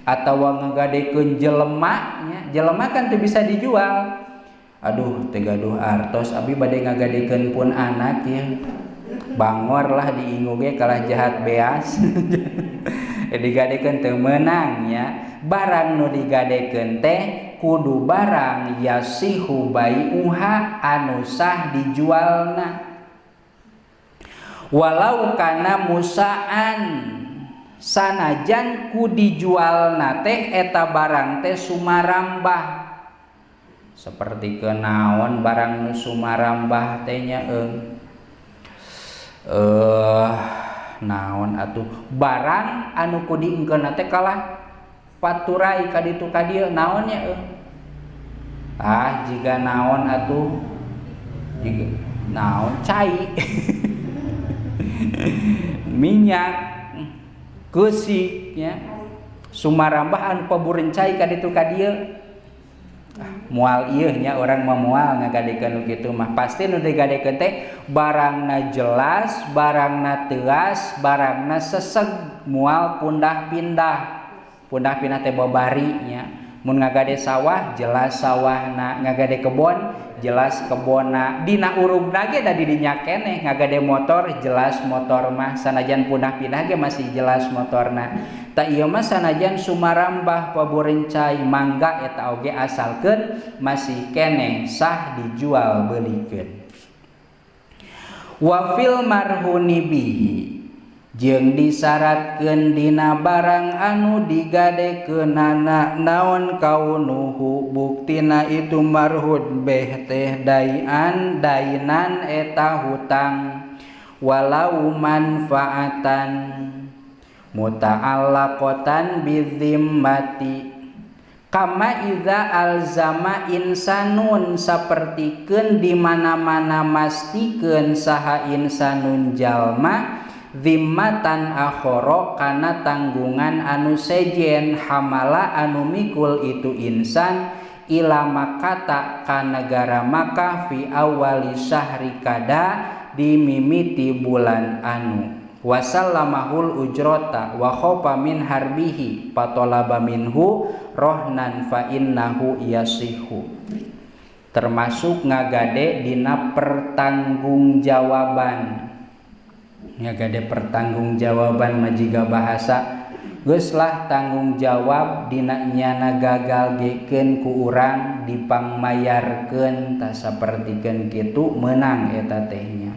atawa ngagadekeun jelema nya. Jelema kan teu bisa dijual. Aduh teu gaduh artos abi bade ngagadekeun pun anak ya. Bangor lah diingu ge kalah jahat beas. Digadekeun teu meunang nya. Barang nu digadekeun teh kudu barang yasihu bai'uha anu sah dijualna. Walau kana musaan sanajan ku dijualna teh eta barang teh sumarambah. Seperti kenaon barang nu sumarambah teh nya naon atuh barang anu ku diengkeunna teh kalah paturai ka ditu ka dieu naon nya ah jiga naon atuh jiga naon cai minyak keusik nya sumarambah anu pabureun cai ka ditu ka dieu. Moal ieu nya urang mah moal ngagadekeun nu kitu mah pasti nu digadekeun teh barangna jelas, barangna teuas, barangna seseg, moal pundah-pindah. Pundah-pindah teh babari nya. Mun ngagade sawah jelas sawahna, ngagade kebon jelas kebonna, dina urugna ge da di dinya keneh, ngagade motor jelas motor mah sanajan pundah-pindah ge masih jelas motorna. Ta ieu mah sanajan sumarambah paburencai mangga eta oge asalkeun masih keneh sah dijual beulikeun. Wa fil marhuni bihi jeung disyaratkeun dina barang anu digadekeunana naon kaunuhu buktina itu marhun beh teh daian dainan eta hutang walau manfaatan muta'allaqatan bidzimmati kama idza alzama insanun sapertikeun di mana-mana mastikeun saha insanun jalma zimmatan akhara kana tanggungan anu sejen hamala anu mikul itu insan ila makata ka negara Makkah fi awali syahri kada dimimiti bulan anu wasallamahul ujrota wa khofa min harbihi patolaba minhu rohnan fa innahu yasihu. Termasuk ngagade dina pertanggungjawaban. Ngagade pertanggungjawaban majiga bahasa geus lah tanggung jawab dina nyana gagal gekeun ku urang dipangmayarkeun tah sapertikeun kitu meunang eta teh nya.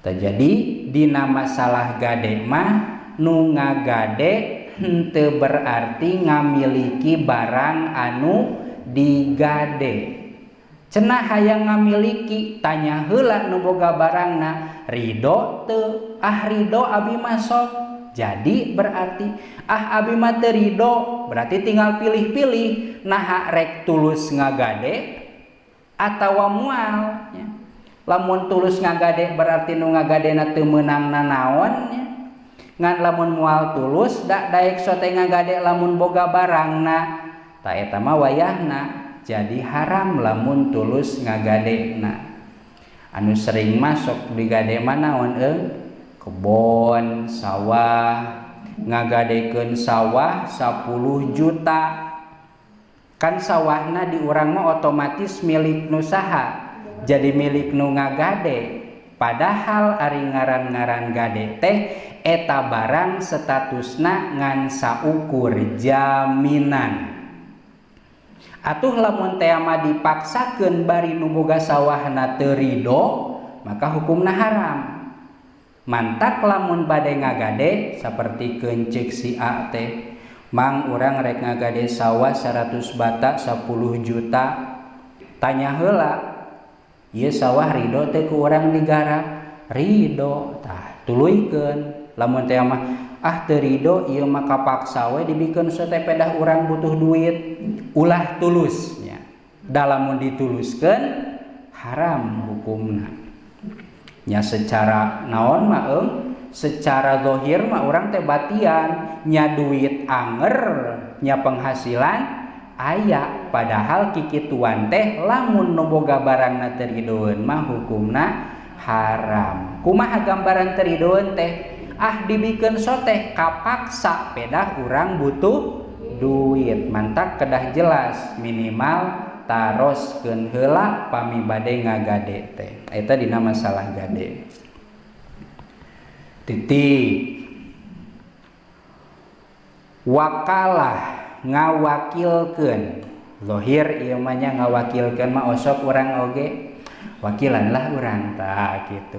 Tah jadi dina masalah gade mah nu ngagade henteu berarti ngamiliki barang anu digade. Cenah hayang ngamiliki tanya heula nu boga barangna ridho teu, ah ridho abi mah sok. Jadi berarti ah abi mah teu ridho, berarti tinggal pilih-pilih naha rek tulus ngagade atawa moal nya. Lamun tulus ngagade berarti nu ngagadena teu meunang nanaon nya. Ngan lamun moal tulus da daek sote ngagade lamun boga barangna ta eta mah wayahna jadi haram lamun tulus ngagadena. Anu sering masuk digade mah naon kebon, sawah, ngagadekeun sawah 10 juta. Kan sawahna di urang mah otomatis milik nu saha? Jadi milik nu ngagade. Padahal ari ngaran-ngaran gade teh eta barang statusna ngan saukur jaminan. Atuh lamun teh mah dipaksakeun bari nu boga sawahna teu ridho, maka hukumna haram. Mantak lamun bade ngagade sapertikeun ceuk si A teh, mang urang rek ngagade sawah 100 bata 10 juta. Tanya heula, ieu sawah ridho teh ku urang digarap? Ridho. Tah tuluykeun. Lamun teh mah ah teu ridho ieu mah kapaksa we dibikeun sote pedah urang butuh duit. Ulah tulus nya. Da lamun dituluskeun haram hukumna. Nya secara naon mah secara zahir mah urang teh batian nya duit anger nya penghasilan aya, padahal kikituan teh lamun nu boga barangna teu ridoeun mah hukumna haram. Kumaha gambaran teu ridoeun teh? Ah dibikeun soteh kapaksa pedah urang butuh duit. Mantak kedah jelas minimal taroskeun heula pami bade ngagade teh. Eta dina masalah gade. Titik. Wakalah ngawakilkeun. Zahir ieu mah nya ngawakilkeun mah osok urang oge. Wakilan lah urang tah kitu.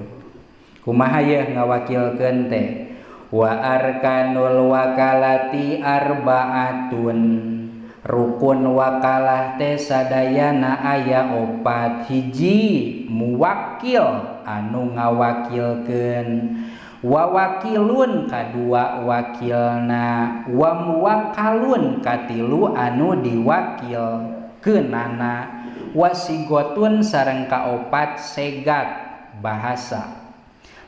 Kumaha yeuh ngawakilkeun teh? Wa arkanul wakalati arbaatun. Rukun wakalah teh sadayana aya opat. Hiji muwakil anu ngawakilkeun, wa wakilun kadua wakilna, wa muwakkalun katilu anu diwakilkeunana, wasigotun sareng kaopat segat bahasa.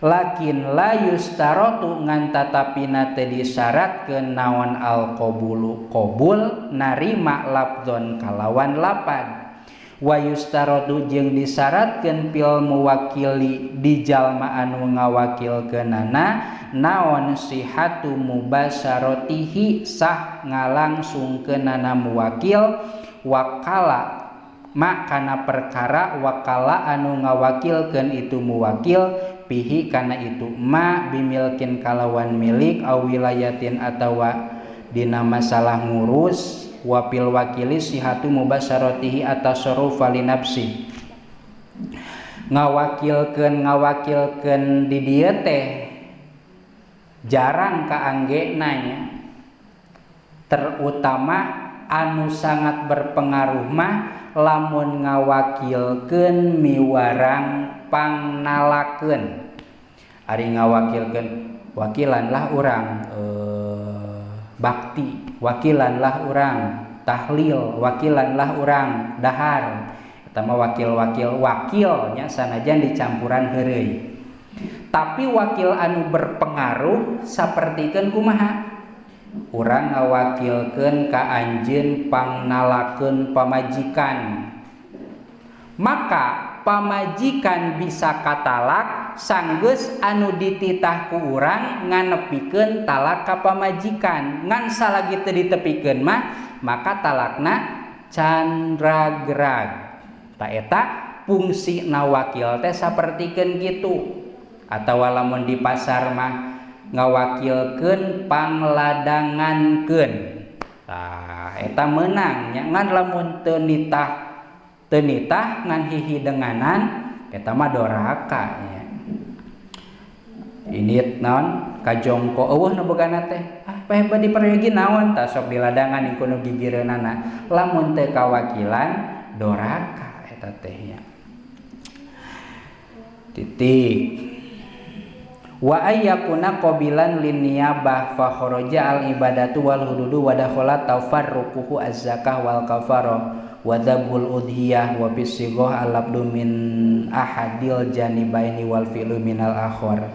Lakin la yustarotu ngan tatapina teu disyaratkeun naon al qabulu qabul narima lafdzon kalawan lapad. Wa yustarotu jeung disyaratkeun fil muwakili di jalma anu ngawakilkeunana naon sihatu mubasyaratihi sah ngalangsungkeunana muwakil wakala ma kana perkara wakala anu ngawakilkeun itu muwakil pihi kana itu ma bimilkin kalawan milik aw wilayatin atawa dina masalah ngurus wapil wakili sihatu mubasyaratihi atasarrufa li nafsi. Ngawakilkeun di dieu teh jarang kaanggena nya, terutama anu sangat berpengaruh mah lamun ngawakilkeun miwarang pangnalakeun. Ari ngawakilkeun wakilan lah urang bakti, wakilan lah urang tahlil, wakilan lah urang dahar. Eta mah wakil-wakil wakilnya sanajan dicampuran heureuy. Tapi wakil anu berpengaruh sapertikeun kumaha? Urang ngawakilkeun ka anjeun pangnalakeun pamajikan. Maka pamajikan bisa katalak sanggeus anu dititah ku urang nganepikeun talak ka pamajikan. Ngan salagi teu ditepikeun mah maka talakna can ragrag. Ta eta fungsi na wakil teh sapertikeun kitu. Atawa lamun di pasar mah ngawakilkeun pangladangankeun. Tah eta meunang nya, ngan lamun teu nitah ngan hihidenganan eta mah doraka nya. Ini naon kajongko eueuh nu bogana teh. Ah paeh bade peryogi naon tah sok di ladangan ku nu gigireunana. Lamun teu kawakilan doraka eta teh nya. Titik. Wa ayyakuna qabilan linniyabah fa kharaja al ibadatu wal hududu wa dakhala tafarruquhu az-zakah wal kafara wa dzabhul udhiyah wa bisighah al-abdu min ahadil janibaini wal fi'lu minal akhar.